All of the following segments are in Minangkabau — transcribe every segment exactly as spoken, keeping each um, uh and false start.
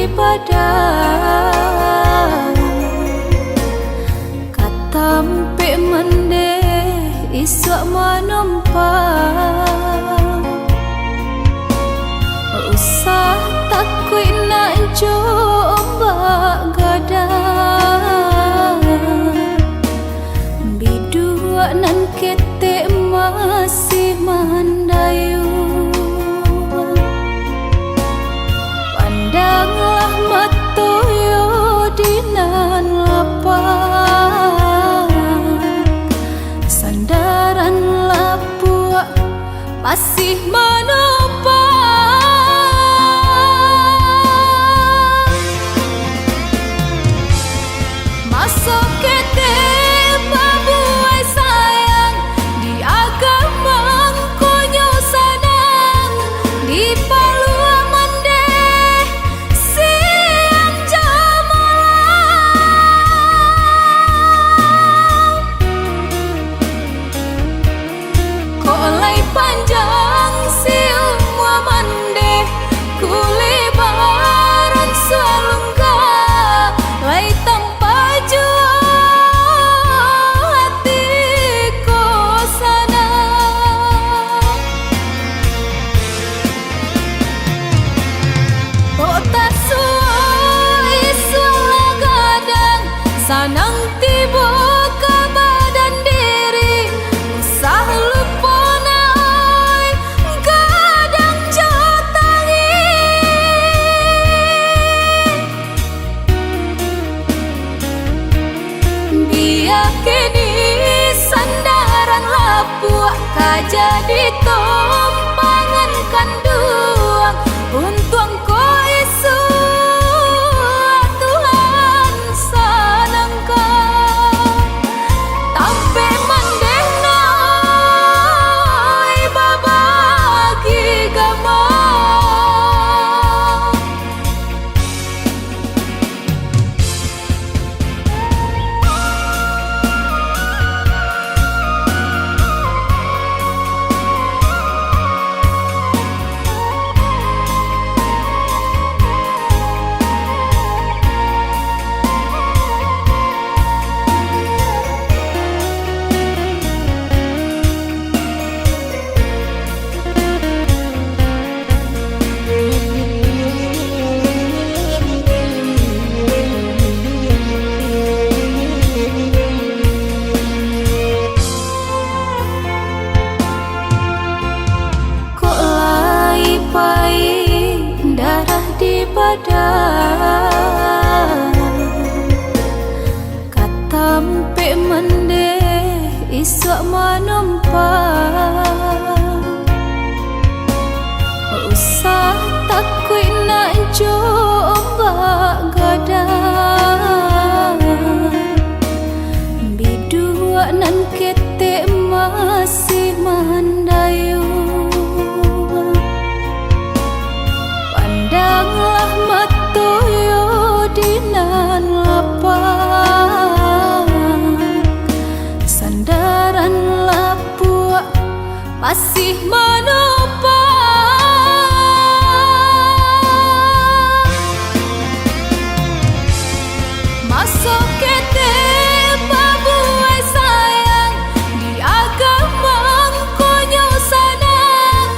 Padang, ka tampek mandeh isuak manumpang. Usah takuik nak jo ombak gadang, biduak nan ketek masih mandayuang. Pandanglah mato yo di nan lapang, sandaran lapuak masih manumpang. Maso ketek babuai sayang, di agak mangkonyo sanang, di paluah mandeh siang jo malam. Kok lai panjang si umua mandeh, kulebaran salungga, lai tampak juo ati ko sanang. Kok tasuo isuak lah gadang, sanang tibo ka badan diri, usah lupo na oi, gadang jo tangih. Bia kini sandaran lapuak ka jadi tumpangan kanduang, untuang ko isuak Tuhan sanangkan. Tampek mandeh na oi babagi gamang. Kok lai paik darah di badan, ka tampek mandeh isuak manumpang. Usah takuik nak jo ombak gadang, biduak nan ketek masih mandayuang. Pandanglah mato yo di nan lapang, sandaran lapuak masih manumpang. Maso ketek babuai sayang, di agak mangkonyo sanang,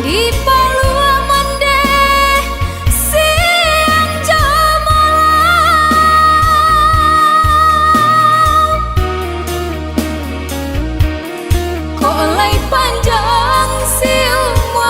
di paluah mandeh siang jo malam. Kok lai panjang si umua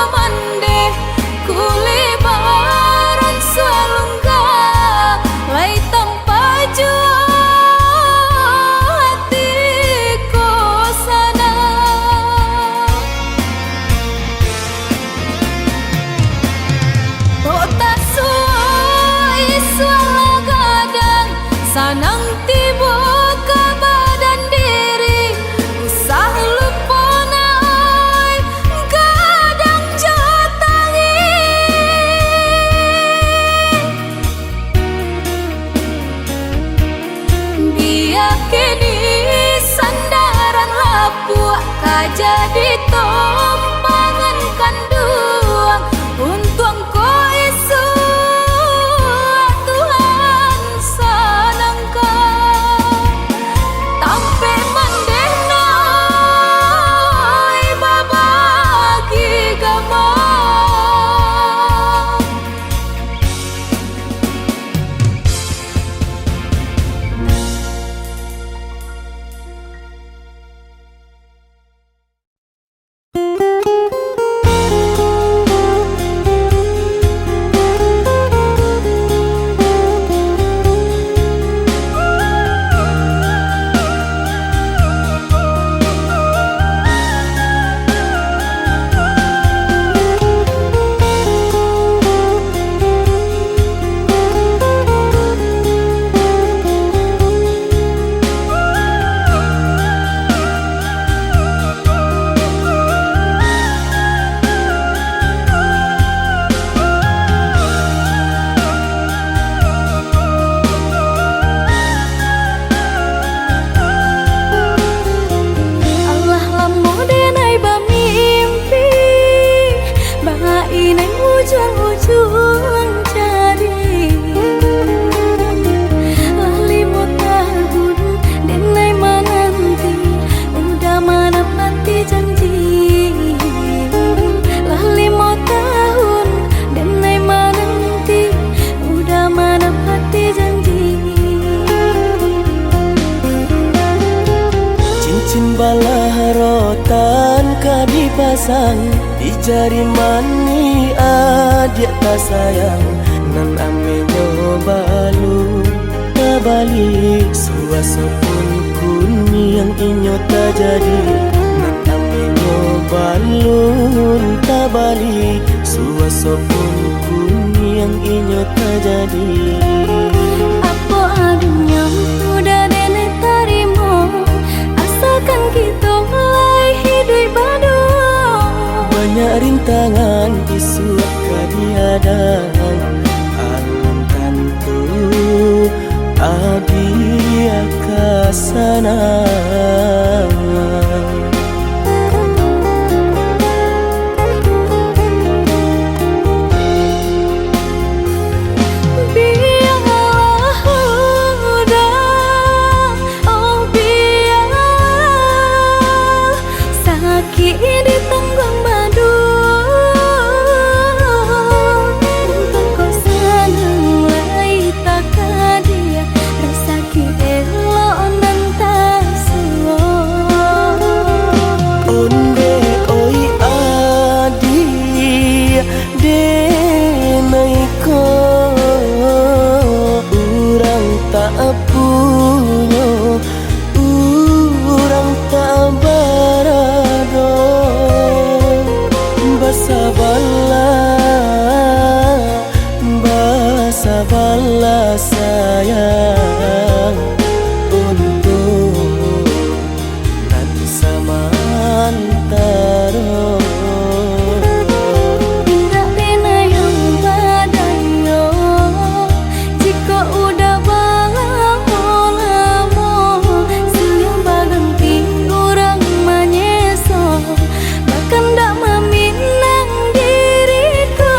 Juang cari. Lah limo tahun denai mananti, udah manapati janji. Lah limo tahun denai mananti, udah manapati janji. Cincin balah rotan ka dipasang di jari manih adiak tasayang, nan ameh nyo balun tabali. Suaso pun kuniang inyo tajadi, nan ameh nyo balun tabali. Suaso pun kuniang inyo tajadi. Apo adonyo udah denai tarimo, asakan kito lai hiduik baduo. Banyak rintangan isuak ka dihadang, alun tantu adiak ka sanang. Bialah udah, oh bialah, sakik ditangguang baduo. Untuang ko sanang lai takadiak, rasa Ki elok nan tasuo. Ondeh oi adiak, denai ko urang tak punyo, urang tak barado. Basabalah, basabalah sayang, untuak nan samantaro. Indak pernah yang badayo, jikok udah balamo-lamo, sudah baganti urang manyeso. Bakandak maminang diri ko.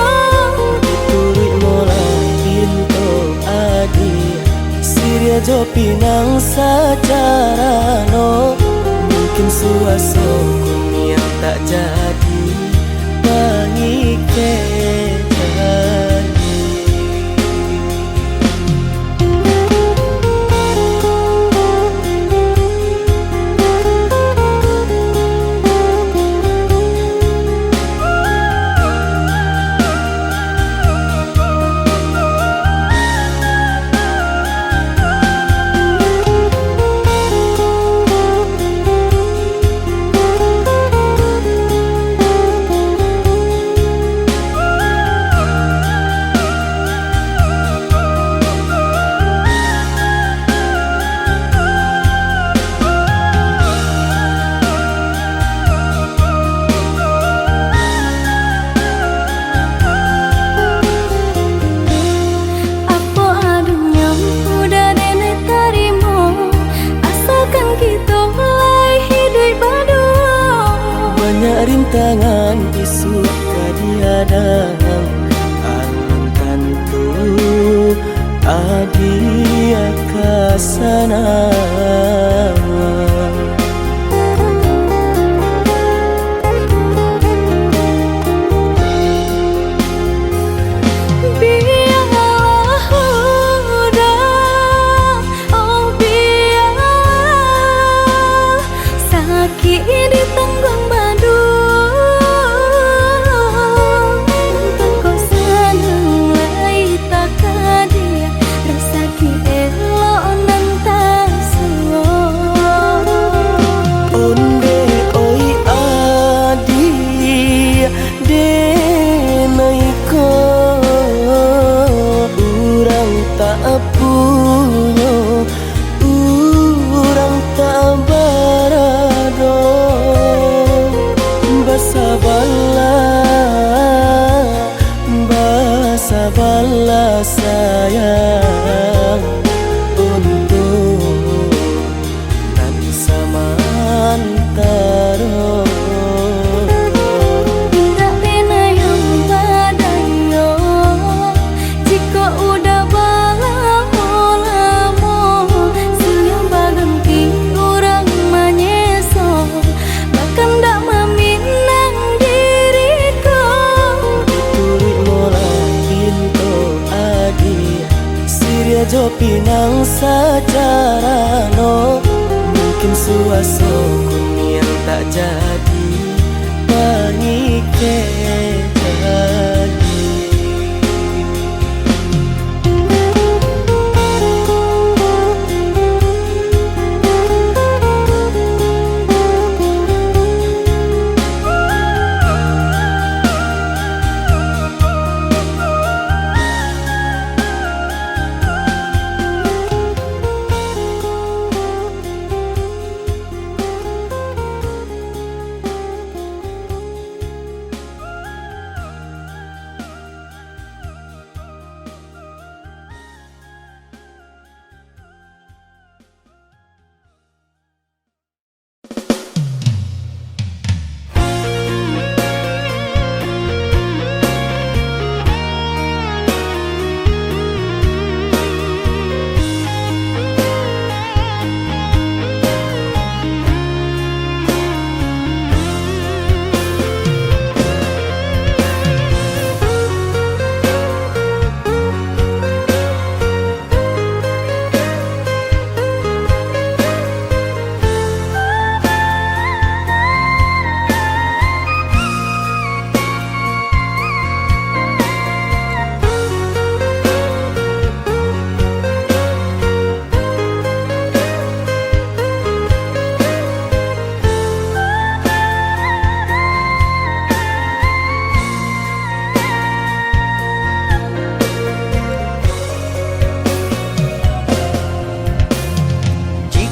Dituruik molah pinto adiak, siriah jo pinang sacarano. Mungkin suaso kuniang tak jadi pangikek janji. Apo adonyo udah denai tarimo, asakan kito lai hiduik baduo. Banyak rintangan isuak ka dihadang, alun tantu adiak ka sanang. Bialah udah, oh bialah, sakik ditangguang baduo. Untuang ko sanang lai takadiak, rasa Ki elok nan tas Tapi nan sajarano, mungkin suaso kuniang tak jadi pangikek lagi.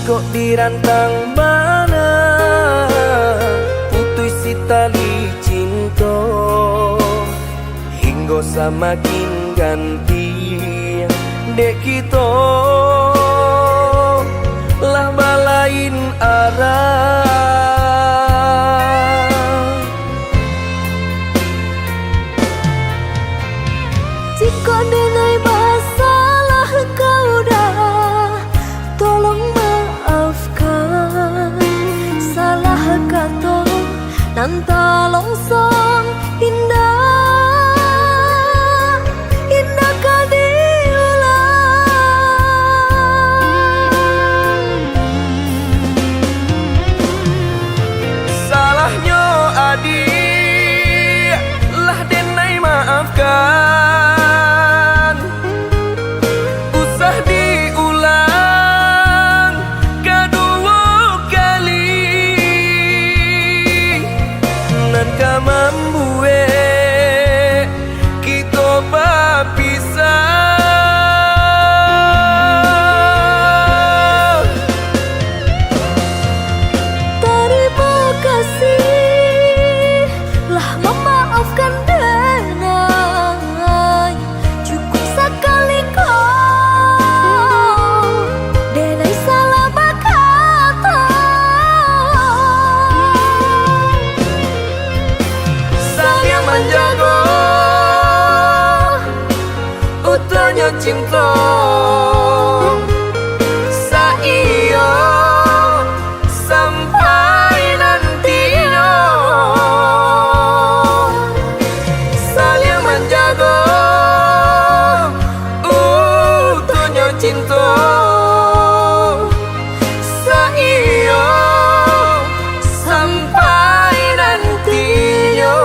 Jikok dirantang bana, putuih si tali cinto, hinggo samakin ganti dek kito lah balain arah. Jikok denai basalah kau dah, tolong maafkan. Salah kato nan talonsong indak, indak ka diulang. Salahnyo adiak lah denai maafkan. Usah diulang kaduo kali, nan ka mambuek kito bapisah. Tarimo kasih lah mamaafkan denai. Cukuik sakali ko, denai salah bakato. Saliang manjago utuhnyo cinto, saiyo sampai nantinyo. Saliang manjago utuhnyo cinto, saiyo sampai nantinyo.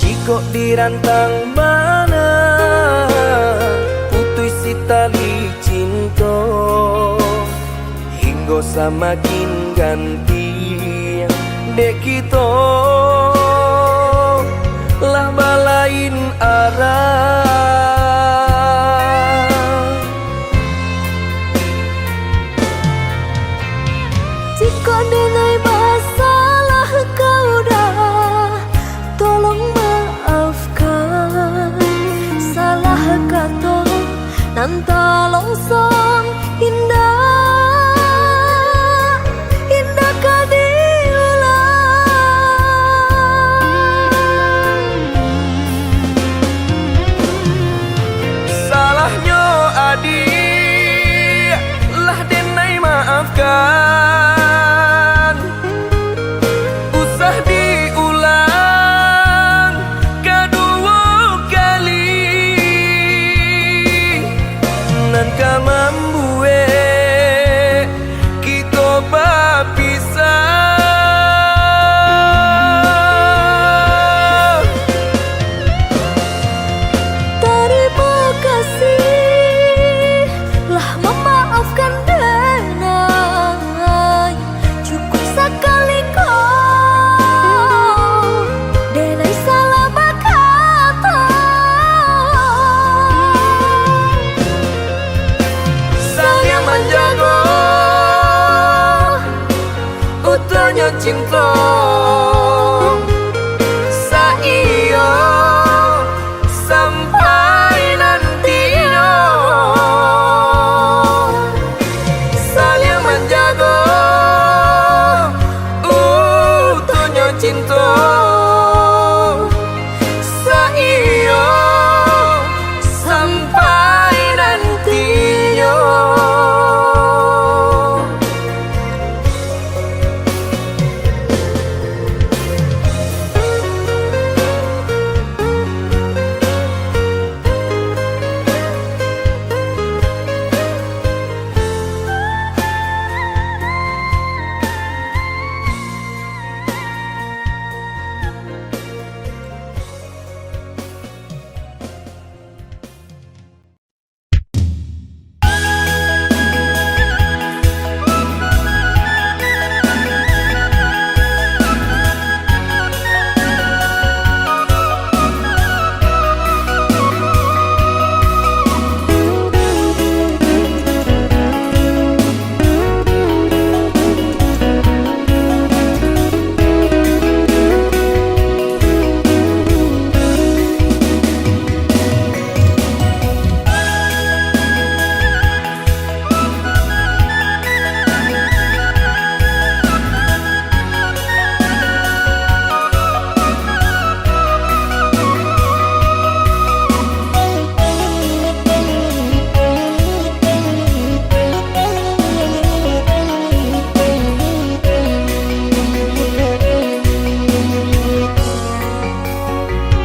Jikok dirantang bana, Tali cinto hinggo samakin ganti, dek kito lah balain arah. Jikok denai basalah ka uda, tolong maafkan. Salah kato nan talonsong, indak, indak ka diulang. Salahnyo adiak lah denai maafkan. Usah diulang kaduo kali, nan ka mambuek kito bapisah. Tarimo kasih lah mamaafkan denai. Cukuik sakali ko, denai salah bakato. Saliang manjago utuhnyo cinto, saiyo sampai nantinyo. Saliang manjago utuhnyo cinto, saiyo sampai nantinyo.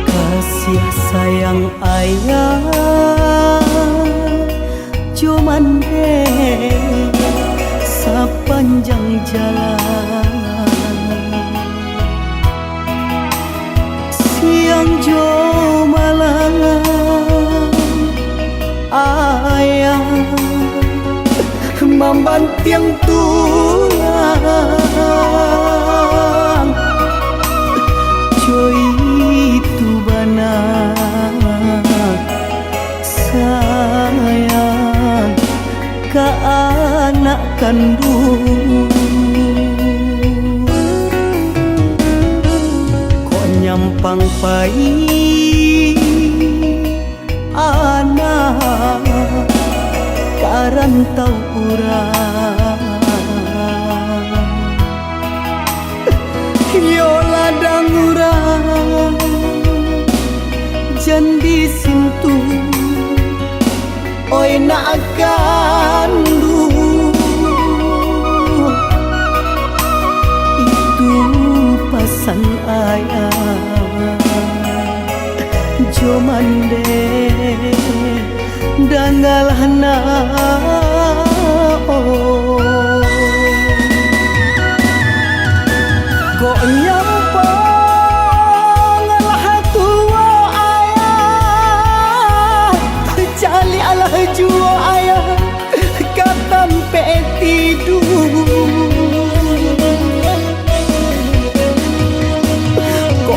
Kasih sayang ayah jo mandeh sapanjang jalan. Siang jo malam ayah mambantiang tulang. Jo itu bana sayang ka anak kanduang. Kok nyampang pai anak ka rantau urang. Iyo ladang urang jan disintuah, oi nak kanduang. Itu pasan ayah jo mandeh. Dangalah nak, oh. Kok nyampang lah tuo ayah, caliaklah juo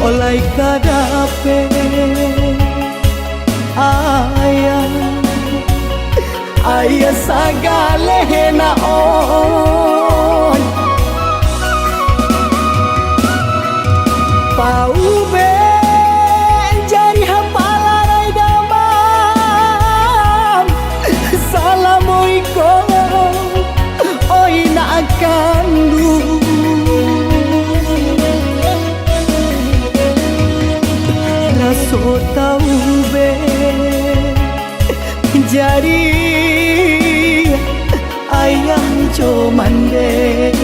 Lai ka dapek ayah, ayah sagaleh nak on. Paubek jariah palarai damam, salamo iko, oi nak kanduang. Raso taubek jariah ayah jo mandeh.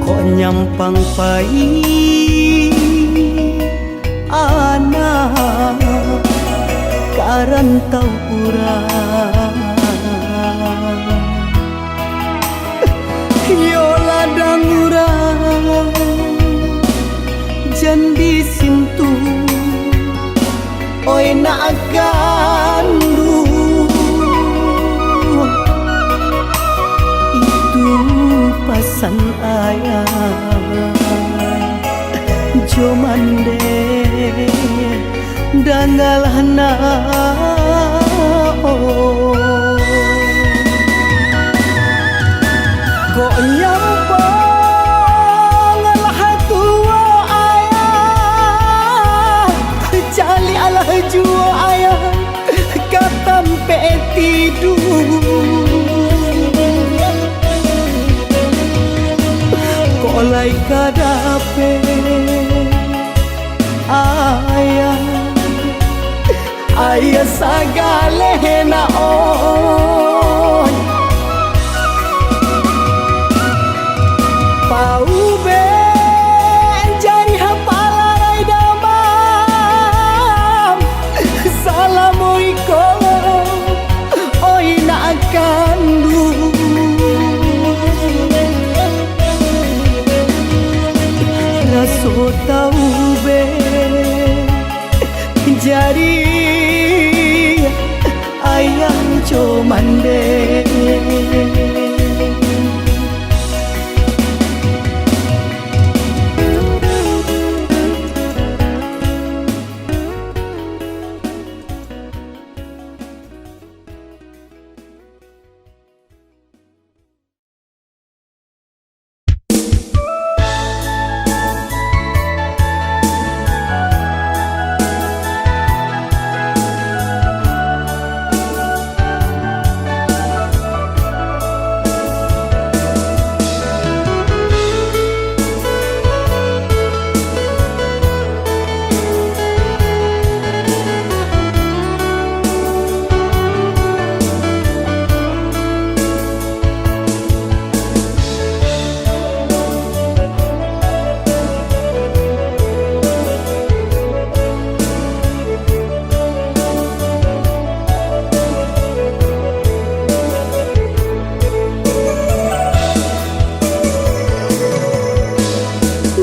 Kok nyampang pai anak ka rantau urang. Iyo ladang urang jan disintuah, oi nak kanduang. Itu pasan ayah jo mandeh, dangalah nak on. Kok nyampang lah tuo ayah, caliaklah juo ayah ka tampek tiduang. Kok lai ka dapek ayah, ayah sagaleh nak on. Paubek jariah palarai damam, salamo iko, oi nak kanduang. Raso taubek jariah ayah jo mandeh.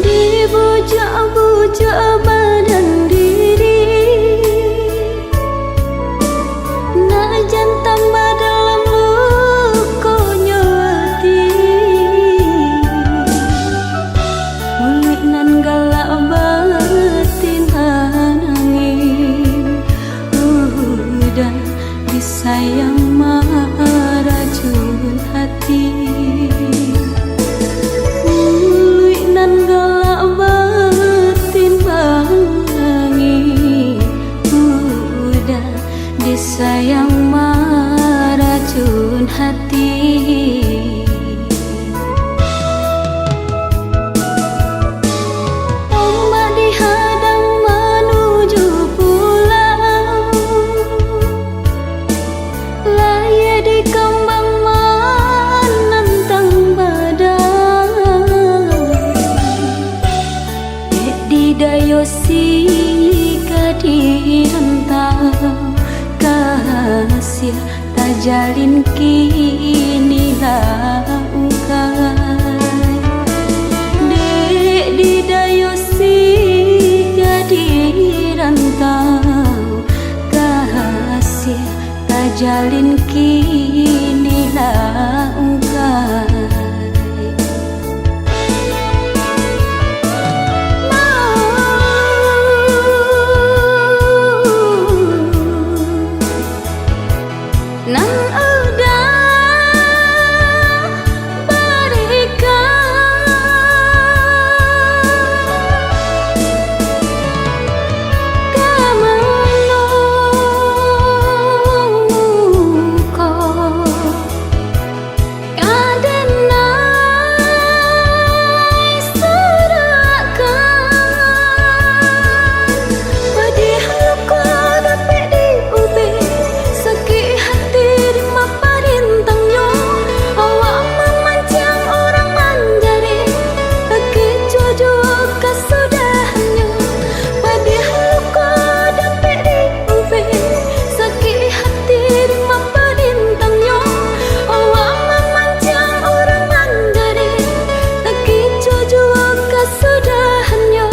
Dibujak-bujak badan diri, nak jan tambah dalam lukonyo ati. Muluik nan galak batin nan nangih, udah disayang maracun ati. Muluik nan galak batin Dayo si gadih rantau, kasiah tajalin kini lah ungkai. Dek di dayo si gadih rantau, kasiah tajalin kini lah ungkai. Nan udah barikan ka mano ko. Ka denai surahkan, padiah luko dapek diubek, sakik hati dek maparintangnyo. Awak mamanciang urang manjarek, takicuah juo kasudahannyo. Padiah luko dapek diubek, sakik hati dek maparintangnyo. Awak mamanciang urang manjarek, takicuah juo kasudahannyo.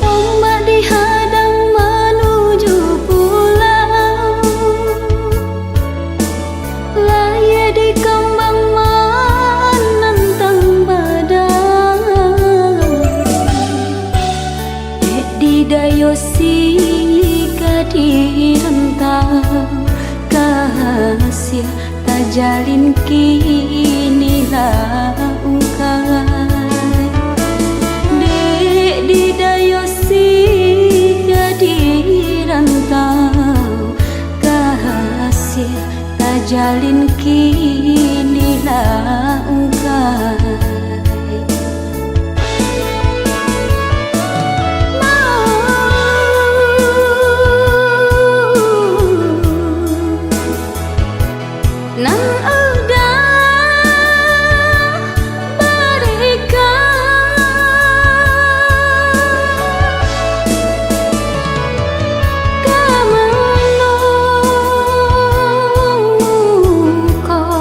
Ombak dihadang manuju pulau, layia dikambang manantang badai. Dek di dayo si gadih rantau, kasiah tajalin kini lah ungkai. Dek di dayo si gadih rantau, kasiah tajalin kini lah ungkai. Nan udah barikan ka mano ko.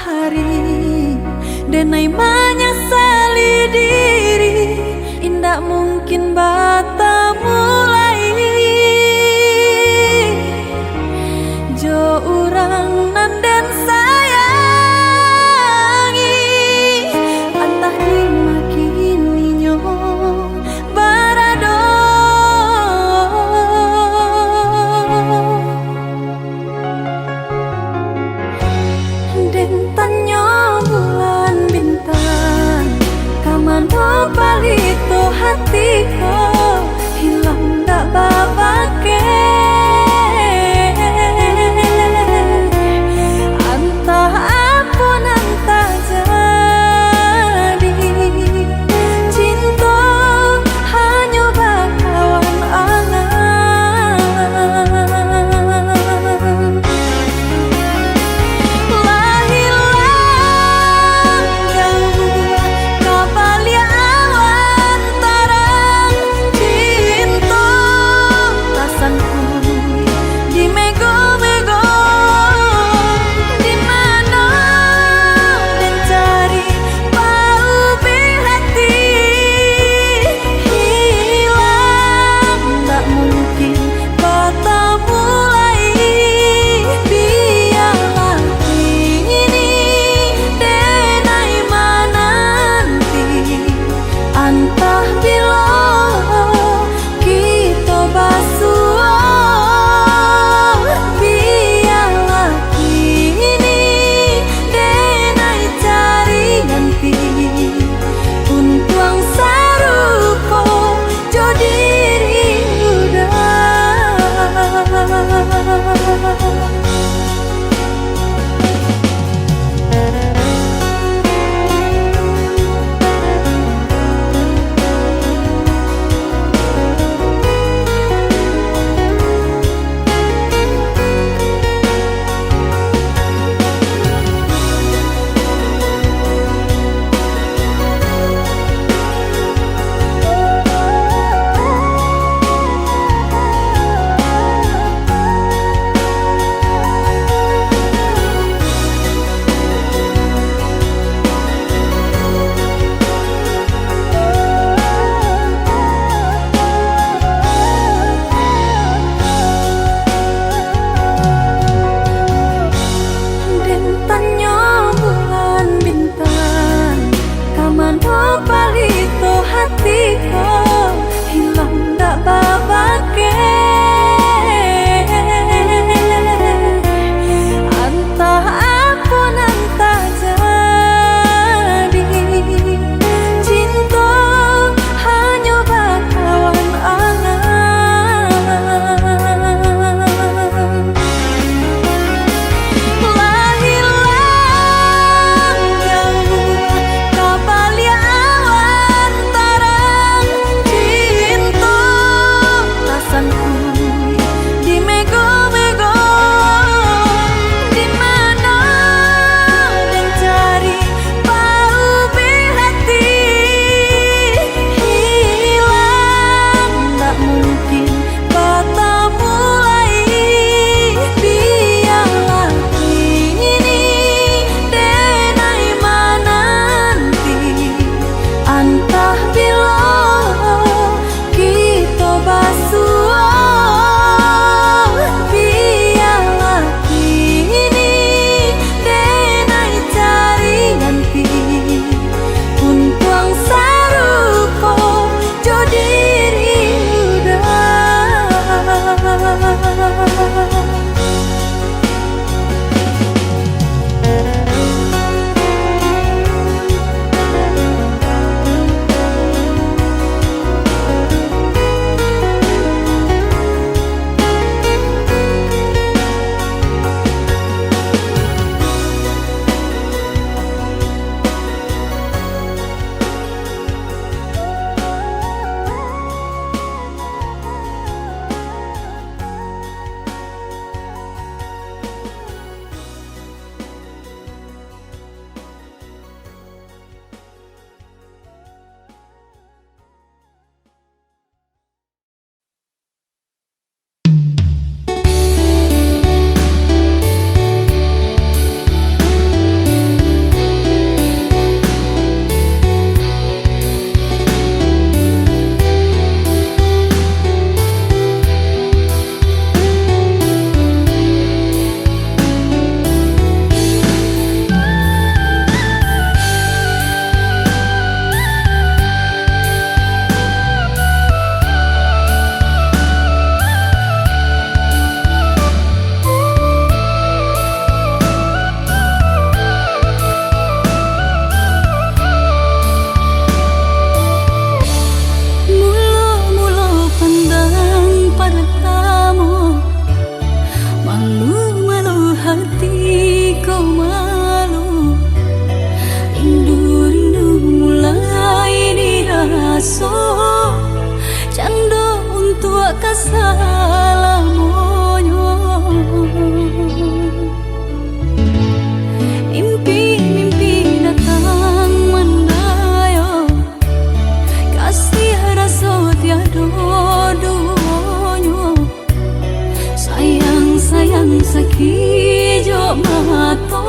Ari, denai manyasali diri, indak mungkin batamu lai jo urang nan den sayangi. Antah di ma kini nyo barado. Den tanyo bulan bintang, ka mano palito hati ko? Ka salamonyo. Mimpi-mimpi datang mandayo, kasiah raso tiado duonyo. Sayang-sayang sakijok mato,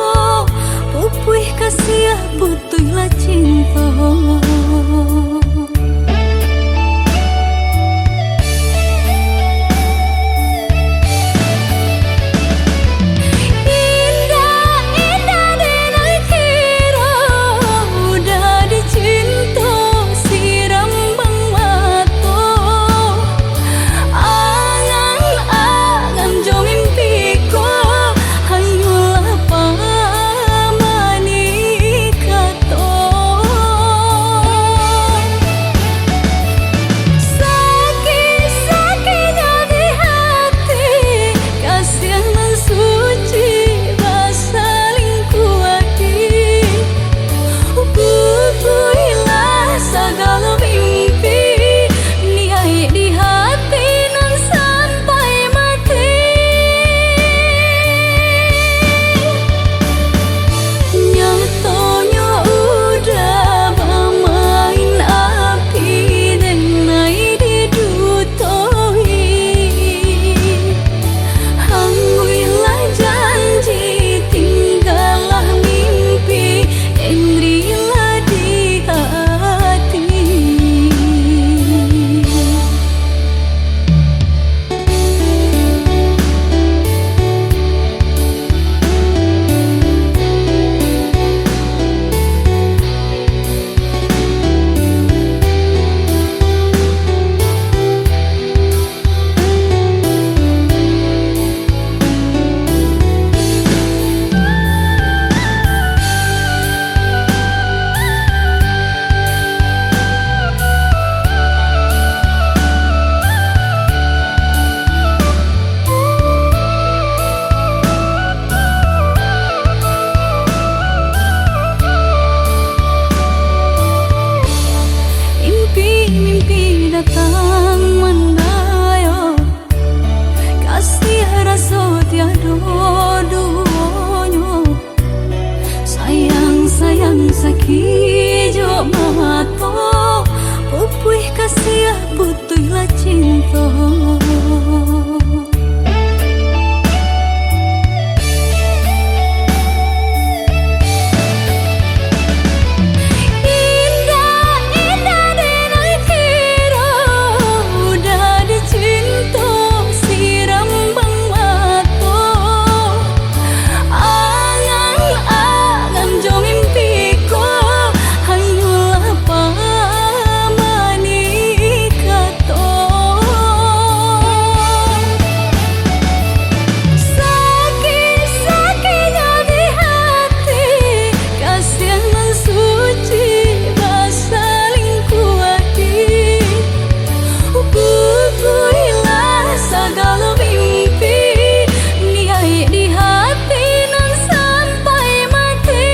pupuih kasiah putuihlah cinto. Indak, indak dinaikiro, udah dicinto siram bang mato. Angan-angan jo mimpi ko, hanyolah pamani kato. Sakik-sakiknyo di hati, kasiah nan suci basalingkuah di. Putuihlah sagalo mimpi, niaik di hati nan sampai mati. Nyatonyo udah bamain api, dek nai didutoi. Hangguihlah janji, tinggalah mimpi, enrilah di hati. Mimpi-mimpi datang mandayo, kasiah raso tiado duonyo. Sayang-sayang sakijok mato, pupuih kasiah putuihlah cinto. Indak, indak dinaikiro, udah dicinto siram bang mato. Angan-angan jo mimpi ko, hanyolah pamani kato. Sakik-sakiknyo di hati, kasiah nan suci basalingkuah di. Putuihlah sagalo mimpi, niaik di hati nan sampai mati.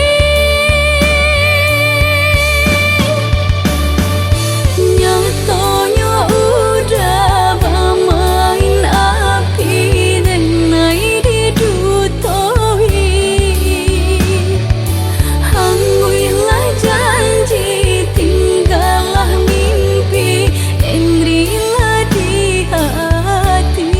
Nyatonyo udah bamain api, dek nai didutoi. Hangguihlah janji, tinggalah mimpi, enrilah di hati.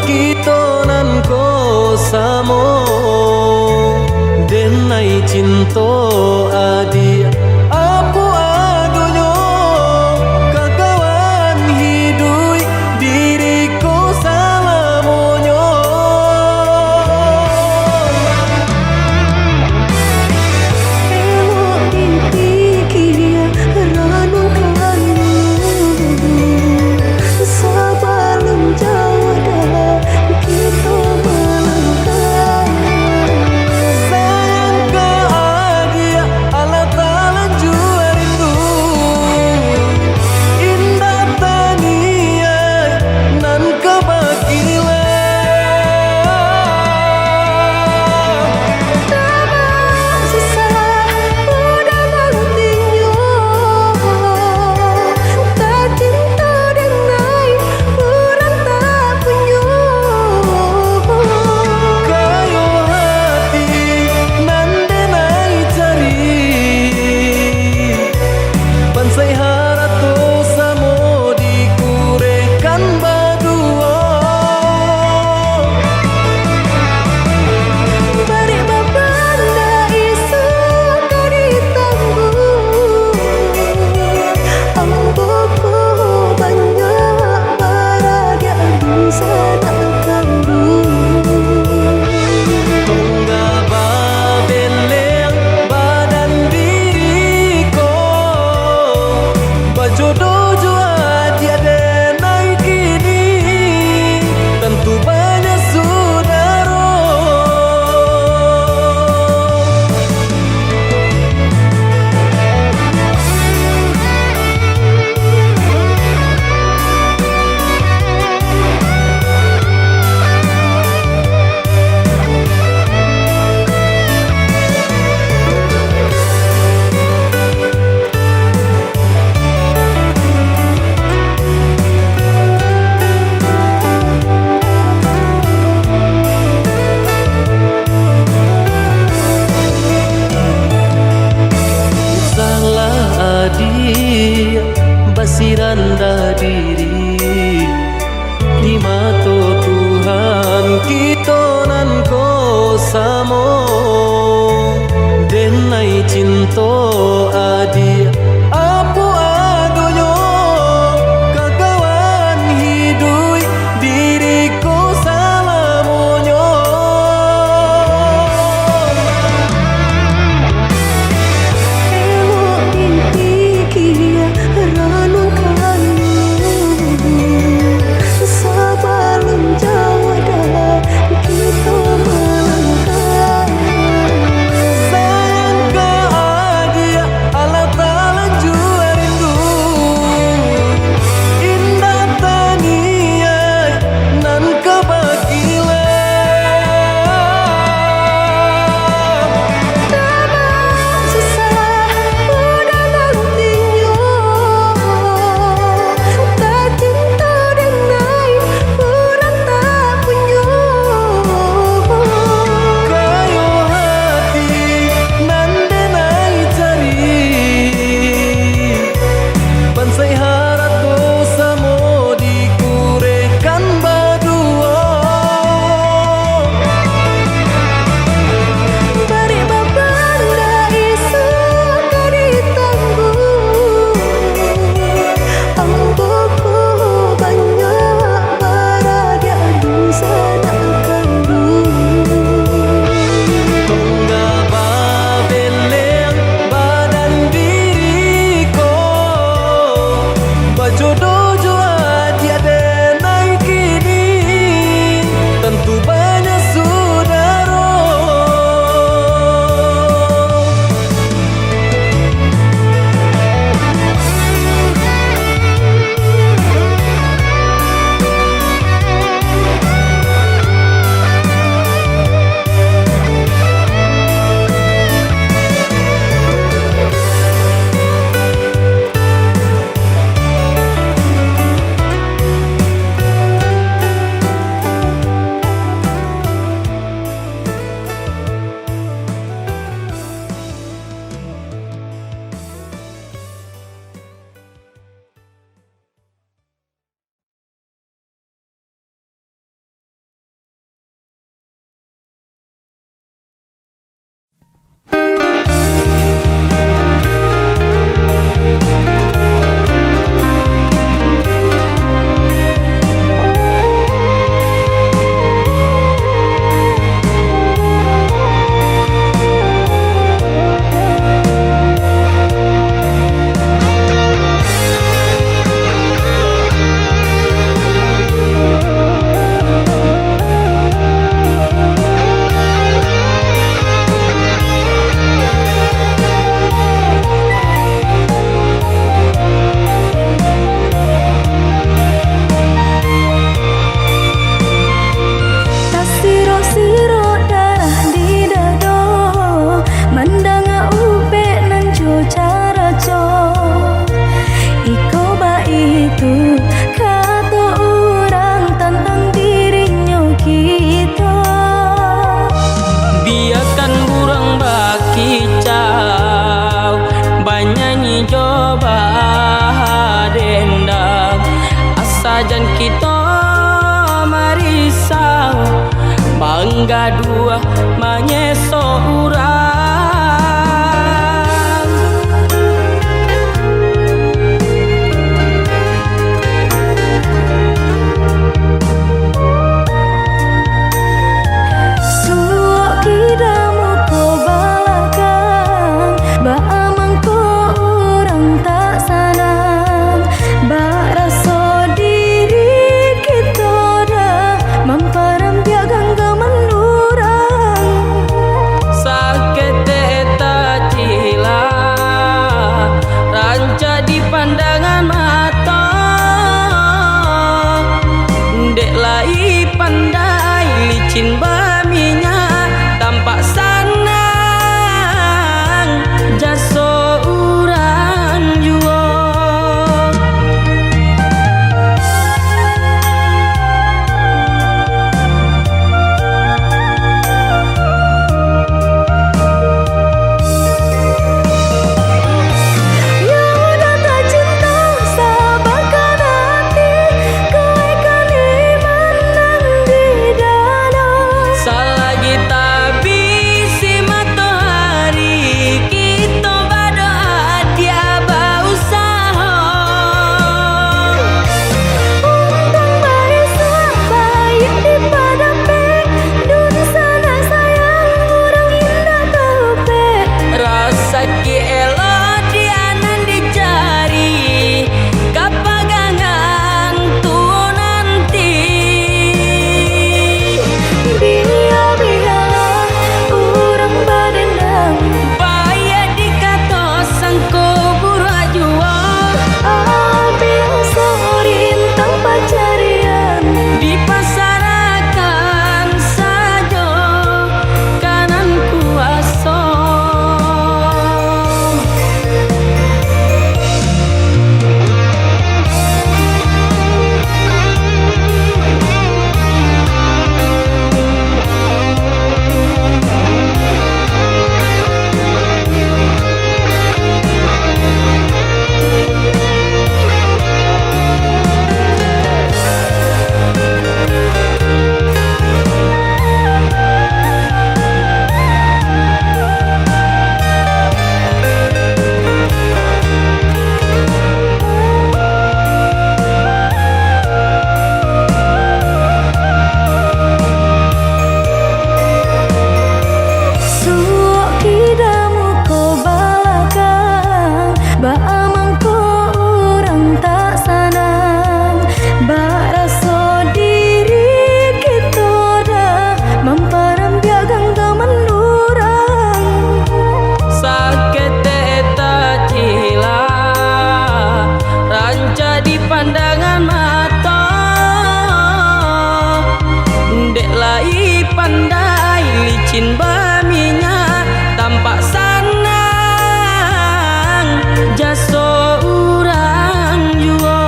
Kito nan ko samo, den ai cinto adiak. Apo adonyo, ka kawan hiduik diri ko salamonyo. Elok dipikia, ranungkan dulu, sabalun jauah dalam kito malangkah. Sayang ka adiak, alah Kito marisau, manggaduah, manyeso urang. Suok kida muko balakang, baa mangko urang tak sanang? Baraso diri kito dah mamparambiak ganggaman urang. Saketek tacilah, rancak dipandangan mato. Dek lai pandai licin baminyak, tampak sanang jaso urang juo. Yo dah tacinto, sabarkan ati, kuaikkan iman nan di dado. Salagi tabisi matoari, kito badoa, dia bausaho. Untuang baisuak, baiak dipadapek, dunsanak sayang, urang indak taupek. Rasaki elok, dia nan dicari, kapagangan tu nanti. Bia-bialah urang badendam, baiak dikato sangko buruak juo. Abiah sorintang pacarian, dipasarahkan sajo ka nan kuaso. Suok kida muko balakang, baa mangko urang tak sanang? Baraso diri kito dah mamparambiak ganggaman urang. Saketek tacilah, rancak dipandangan mato. Dek lai pandai licin baminyak, tampak sanang jaso urang juo.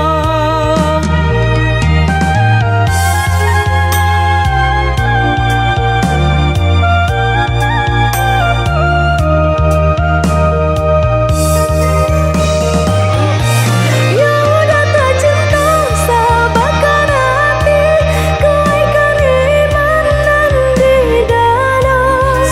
Yo dah tacinto, sabarkan ati, kuaikkan iman nan di dado.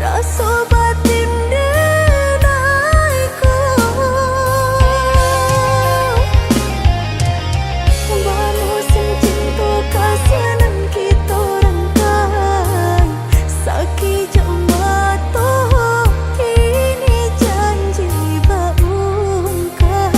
Raso batin denai ko, bamusim cinto kasih nan kito rangkai. Sakijok mato kini janji baungkai.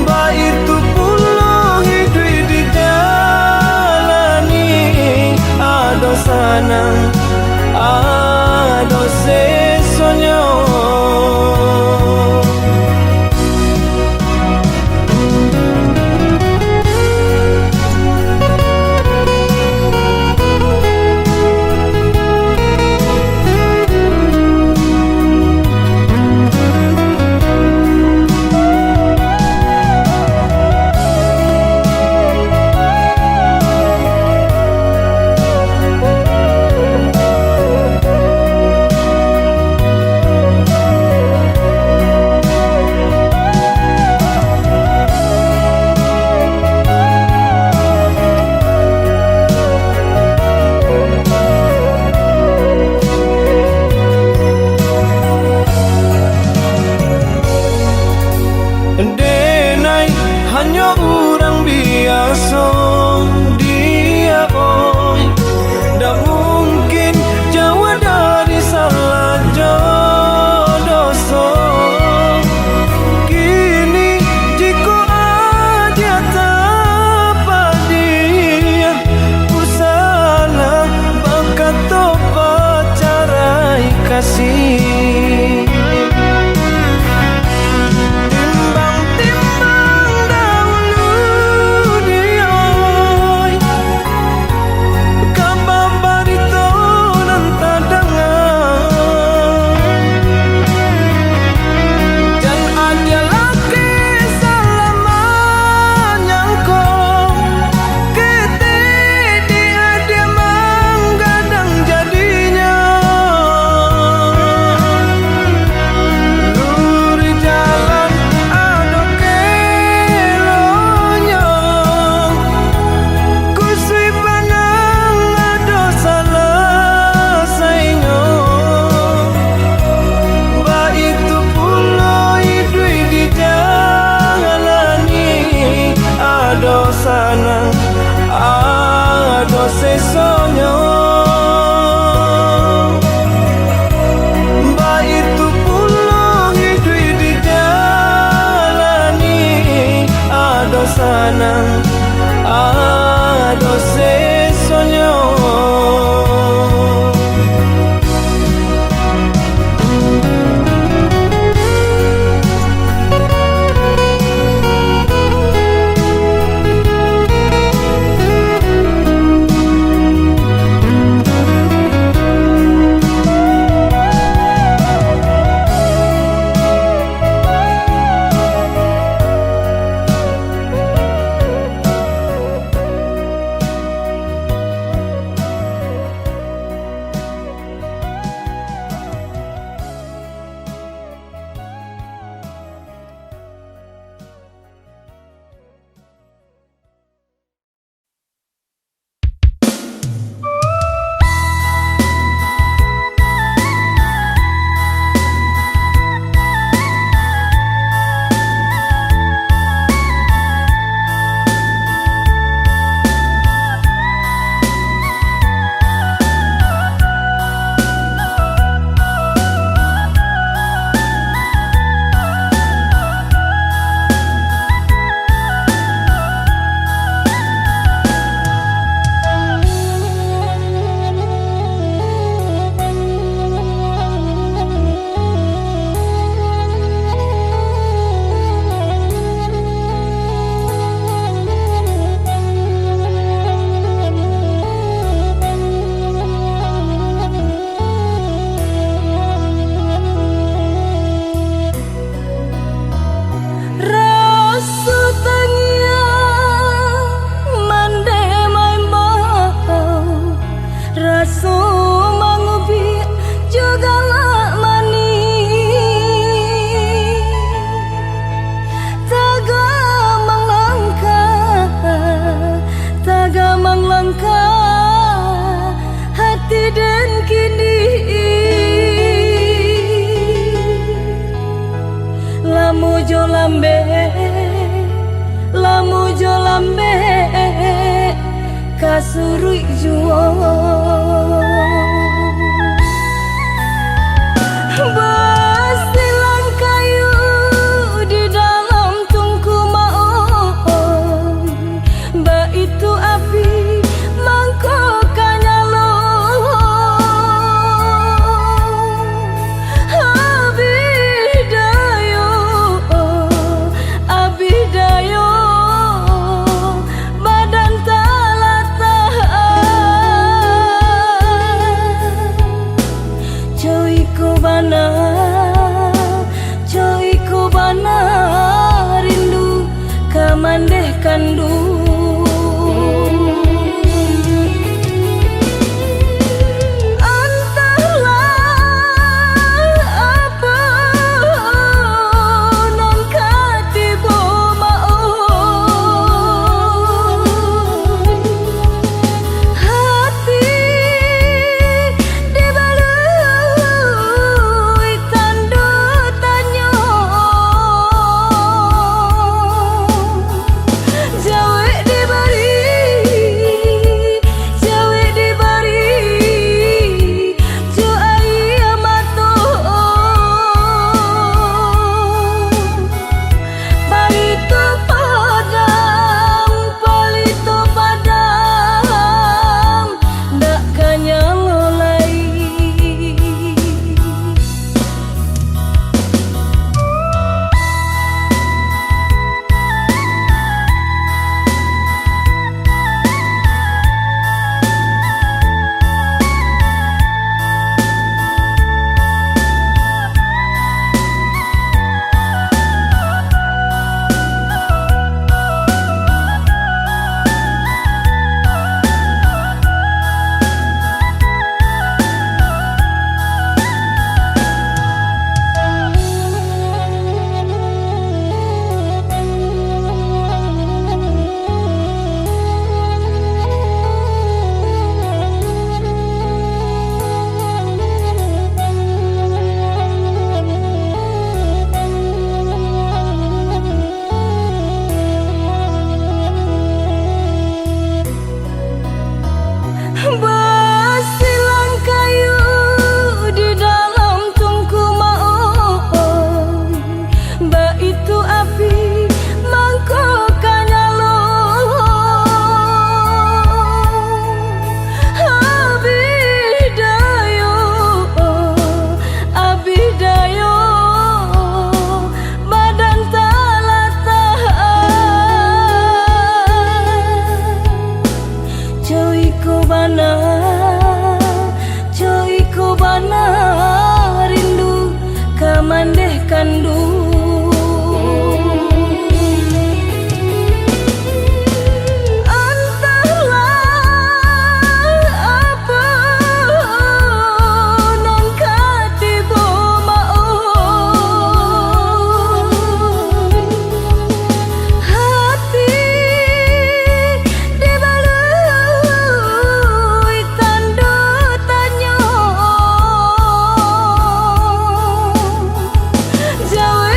Baitu pulo iduik dijalani, ado sanang, ado sesonyo. Denai hanyo urang biaso dia, oi. Ndak mungkin jauah dari salah jo doso. Kini jikok adia tapadiah, ku salah bakato pacarai kasih. Timbang-timbang dahulu, oi, kaba barito nan tadanga. Jan adia laki salah manyangko, ketek di adia manggadang jadinyo. Lurih jalan ado kelonyo, kusuik panang ado salasainyo. Baitu pulo iduik dijalani, ado sanang, ado sesonyo. Baitu pulo iduik dijalani, ado sanang, ado sesonyo. Raso tangiang mandeh maimbau, raso mangubik jo galak manih. Tagamang langkah, tagamang langkah, hati den kini lamo jo lambek, lamo jo lambek, ka suruik juo. Ba- kanduang. Antahlah apo nan ka tibo maoh, hati dibalui tando tanyo. Jawi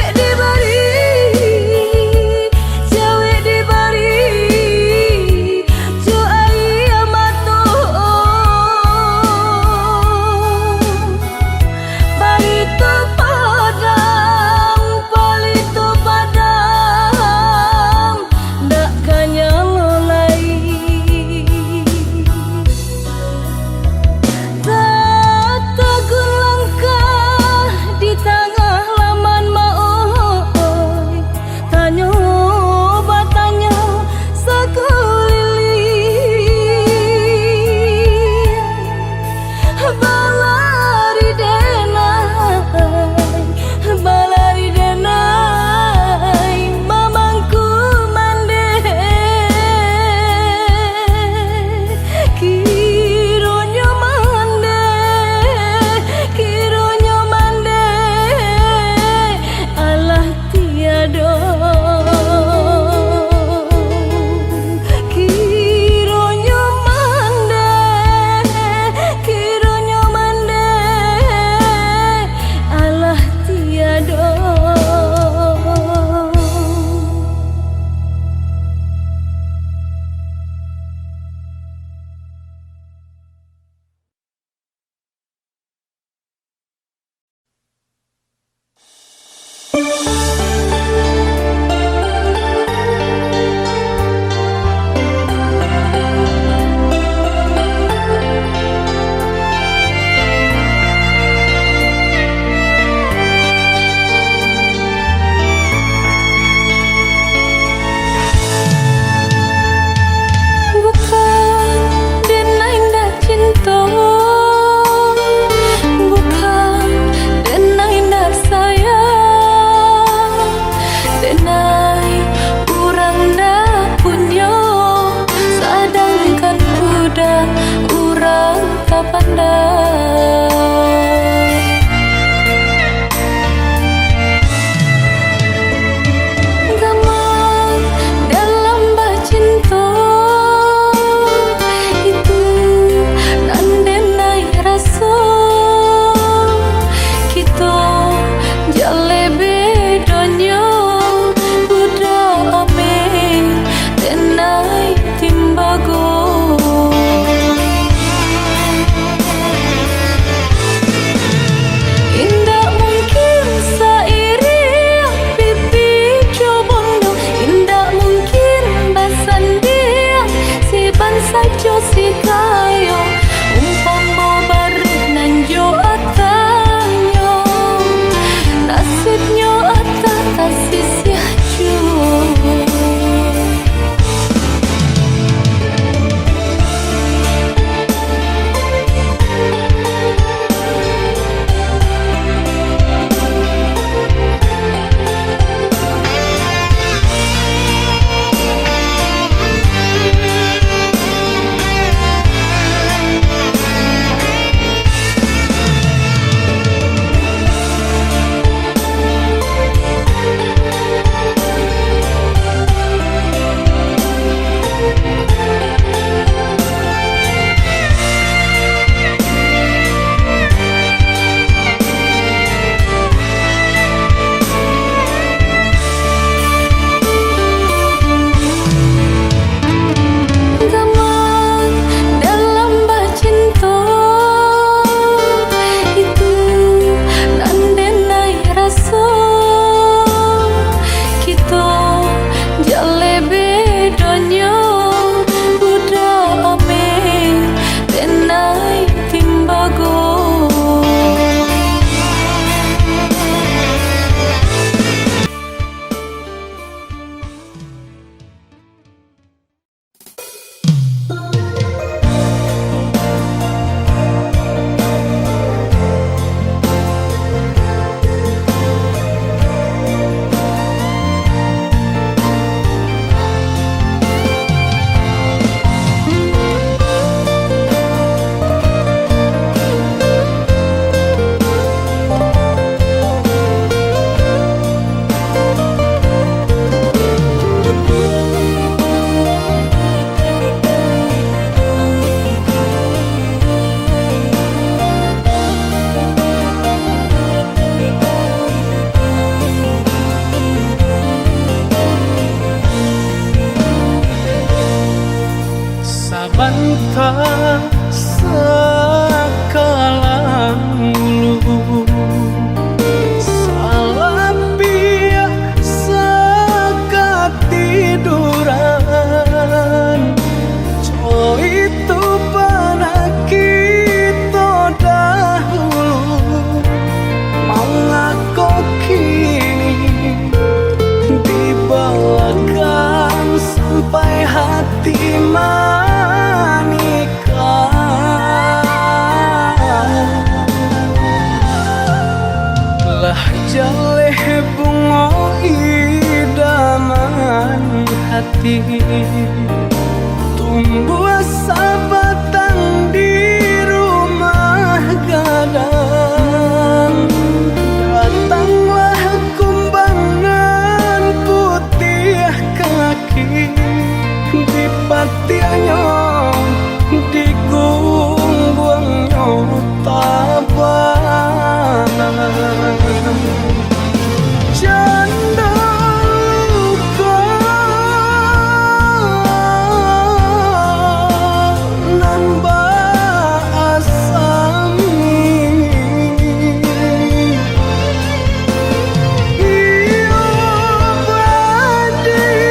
Leh bungo idaman hati, tumbuah sabatang di rumah gadang. Datanglah kumbang nan putiah kaki, dipatiahnyo, digungguangnyo tabang. Cando luko nan baasam, iyo padih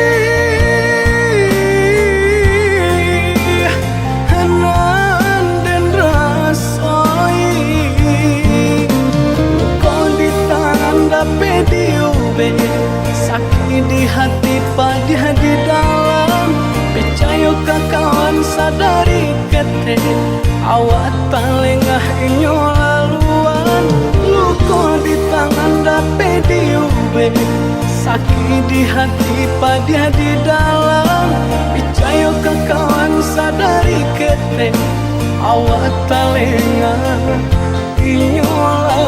nan den rasoi. Luko di tangan dapek diubek, sakik di hati padiah di dalam. Picayo ka kawan sadari ketek, awak talengah inyo laluan. Luko di tangan dapek diubek, sakik di hati padiah di dalam. Picayo ka kawan sadari ketek, awak talengah inyo laluan.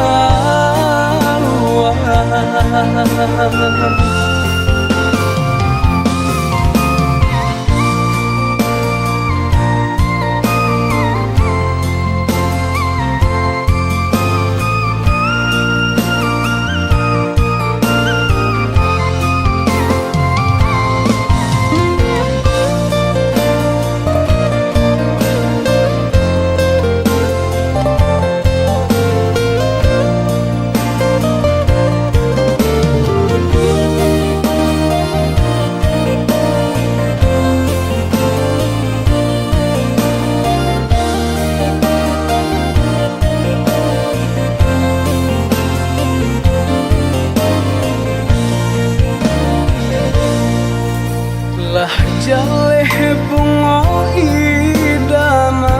Lah jaleh bungo idaman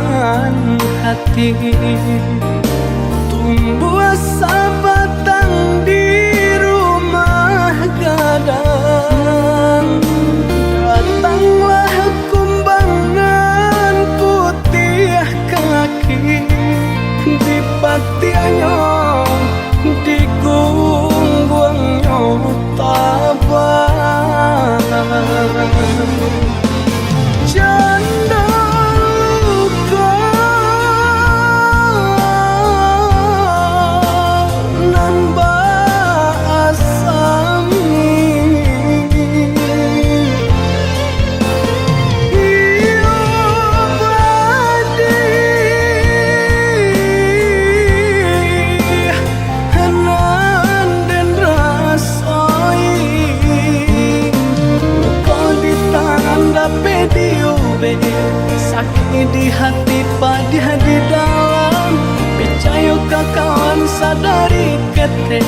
hati, tumbuah sabatang di rumah gadang. Datanglah kumbang nan putiah kaki, dipatiahnyo, digungguangnyo tabang. Cando luko nan baasam, iyo padih nan den rasoi. Luko di tangan dapek diubek, sakik di hati padiah di dalam. Picayo ka kawan sadari ketek,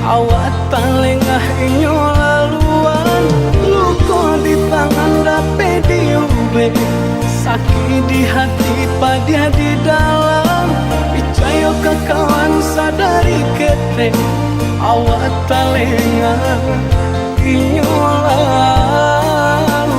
awak talengah inyo laluan. Luko di tangan dapek diubek, sakik di hati padiah di dalam. Picayo ka kawan sadari ketek, awak talengah inyo laluan.